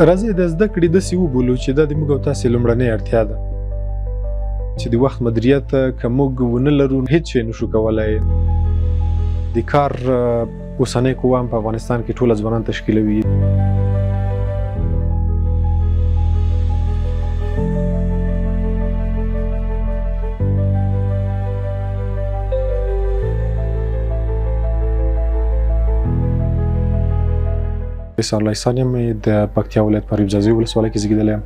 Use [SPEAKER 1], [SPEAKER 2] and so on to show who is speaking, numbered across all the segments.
[SPEAKER 1] راځئ د زده کړې داسې وبولو چې دا د موږ او تاسې لومړنۍ اړتیا ده، چې د وخت مدیریت که موږ ونه لرو هیڅ شی نشو کولای. د کار اوسنۍ قوه هم په افغانستان کې ټوله ځوانان تشکیلوي. احسان الله احسان یم، د پکتیا ولایت په ریبځاځي ولسوالۍ کې زیږیدلی یم.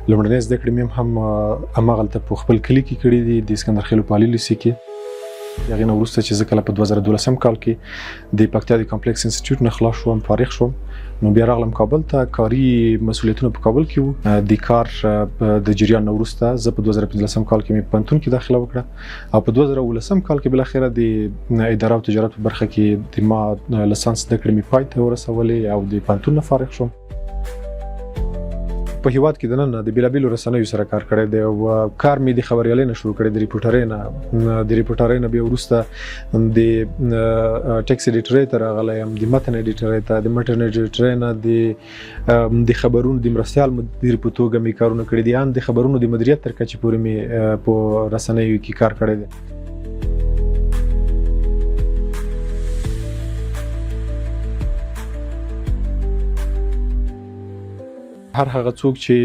[SPEAKER 1] لومړنۍ زده کړې مې هم هماغلته په خپل کلي کې کړې دي، د اسکندر خېلو په عالي لیسې کې. د هغې نه وروسته چې زه کله په 2012 کال کې د پکتیا د کمپلیکس انسټیټیوټ نه خلاص شوم، فارغ شوم، نو بیا راغلم کابل ته. کاري مسولیتونه په کابل کې وو. د کار د جریان نه وروسته زه په 2015 کال کې مې پوهنتون کې داخله وکړه او په 2017 کال کې بالاخره د اداره او تجارت په برخه کې د ما لسانس زده کړې مې پای ته ورسولې او د پوهنتون نه فارغ شوم. په هیواد کې دننه د بیلابیلو رسنیو سره کار کړی دی او کار مې د خبریالۍ نه شروع کړی، د ریپورټرۍ نه، د ریپورټرۍ نه بیا وروسته د ټیکس ایډیټرۍ ته راغلی یم، د متن ایډیټرۍ ته، د متن ایډیټرۍ نه د خبرونو د مرستیال مدیر په توګه مې کارونه کړي دي، ان د خبرونو د مدیریت تر کچې پورې مې په رسنیو کې کار کړی دی. هر هغه څوک چې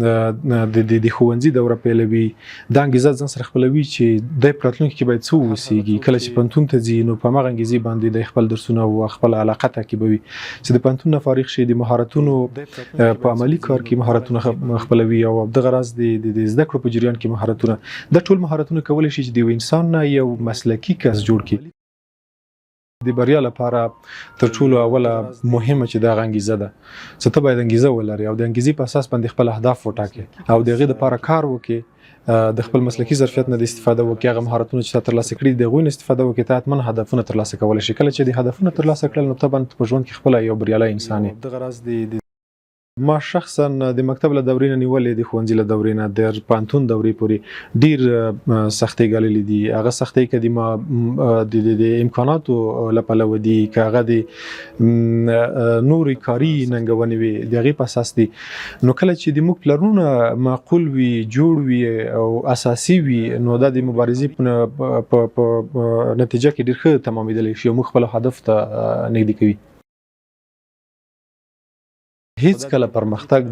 [SPEAKER 1] د د ښوونځي دوره پیلوي، دا انګیزه ځان سره خپلوي چې د راتلونکي کې باید څه وسیږي. کله چې پوهنتون ته ځي نو په هغه انګیزې باندې د خپل درسونه او خپل علاقه تعقیبوي. چې د پوهنتون نه فارغ شي، د مهارتونو په عملي کار کې مهارتونه خپلوي او دغه راز د زده کړو په جریان کې مهارتونه. دا ټول مهارتونه کولی شي چې د یو انسان نه یو مسلکي کس جوړ کړي. د بریا لپاره تر ټولو اوله مهمه چې دا انګیزه ده، چې ته باید انګیزه ولرې او د انګیزې په اساس باندې خپل اهداف وټاکې او د هغې لپاره کار وکړې، د خپل مسلکي ظرفیت نه د استفاده وکړې، هغه مهارتونه چې تا ترلاسه کړي د هغوی نه استفاده وکړې، ته حتما هدفونه ترلاسه کولی شې. کله چې د هدفونه ترلاسه کړل نو طبعا په ژوند کې خپله یو بریالی انسان یې. دغه راز د ما شخصا د مکتب له دورې نه نیولې، د ښوونځي له دورې نه د پوهنتون دورې پورې ډیر سختۍ ګاللې دي. هغه سختۍ که د ما د امکاناتو له پلوه دي، که هغه د نورې کاري ننګونې وي، د هغې په اساس دي. نو کله چې د موږ پلرونه معقول وي، جوړ وي او اساسي وي، نو دا د مبارزې په نتیجه کې ډیر ښه تمامیدلی شي او موږ خپل هدف ته نږدې کوي. هیڅ کله پرمختګ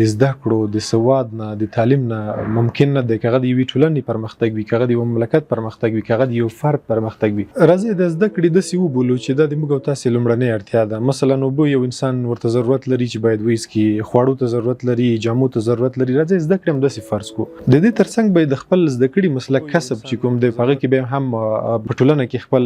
[SPEAKER 1] د زده کړو، د سواد نه، د تعلیم نه ممکن نه دی، که هغه د یوې ټولنې پرمختګ وي، که هغه د یو مملکت پرمختګ وي، که هغه د یو فرد پرمختګ وي. راځئ د زده کړې داسې وبولو چې دا د موږ او تاسې لومړنۍ اړتیا ده. مثلا اوبه یو انسان ورته ضرورت لري چې باید ویې، خواړو ته ضرورت لري، جامو ته ضرورت لري. راځئ زده کړې هم داسې فرض کړو. د دې ترڅنګ به د خپل زده کړي مسلک کسب چې کوم دی، په هغه کې به هم په ټولنه کې خپل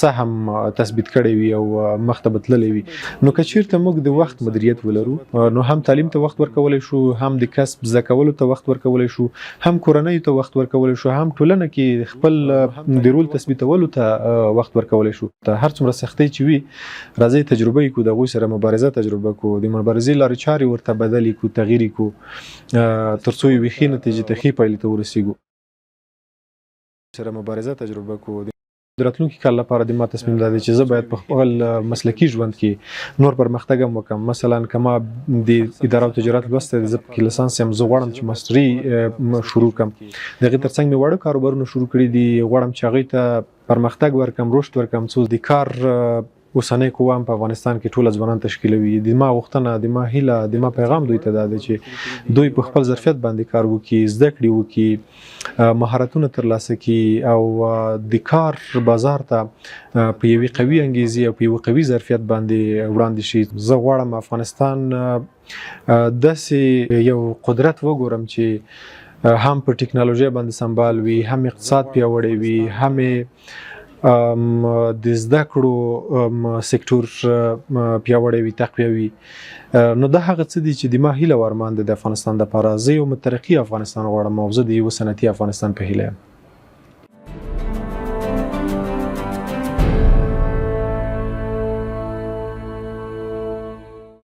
[SPEAKER 1] سهم تثبیت کړی وي او مخته به تللی وي. نو که چیرته موږ د وخت مدیریت ولرو نو هم تعلیم ته وخت ورکولی شو، هم د کسب زده کولو ته وخت ورکولی شو، هم کورنۍ ته وخت ورکولی شو، هم ټولنه کې خپل د رول تثبیتولو ته وخت ورکولی شو. هر څومره سختۍ چې وي، راځئ تجربه یې کړو، د هغوی سره مبارزه تجربه کړو، د مبارزې لارې چارې ورته بدلې کړو، تغییر یې کړو، ترڅو یوې ښې نتیجې ته، ښې پایلې ته ورسیږو. سره مبارزه تجربه کړو. د راتلونکي کال لپاره د ما تصمیم دا دی چې زه باید په خپل مسلکي ژوند کې نور پرمختګ هم وکړم. مثلا که ما د اداره او تجارت لوستی دی، زه پکې لسانس یم، زه غواړم چې ماسټري شروع کړم. د هغې ترڅنګ مې واړه کاروبارونه شروع کړي دي، غواړم چې هغوی ته پرمختګ ورکړم، رشد ورکړم، څو د کار اوسنۍ قوه هم په افغانستان کې ټوله ځوانان تشکیلوي. د ما غوښتنه، د ما هیله، د ما پیغام دوی ته دا دی چې دوی په خپل ظرفیت باندې کار وکړي، زده کړې وکړي، مهارتونه ترلاسه کړي او د کار بازار ته په یوې قوي انګیزې او په یوه قوي ظرفیت باندې وړاندې شي. زه غواړم افغانستان داسې یو قدرت وګورم چې هم په ټکنالوژي باندې سمبال وي، هم اقتصاد پیاوړی وي، هم د زده کړو سکتور پیاوړی وي، تقویه وي. نو دا هغه څه دي چې د ما هیله او ارمان دی د افغانستان لپاره. زه یو مترقي افغانستان غواړم او زه د یو صنعتي افغانستان په هیله یم.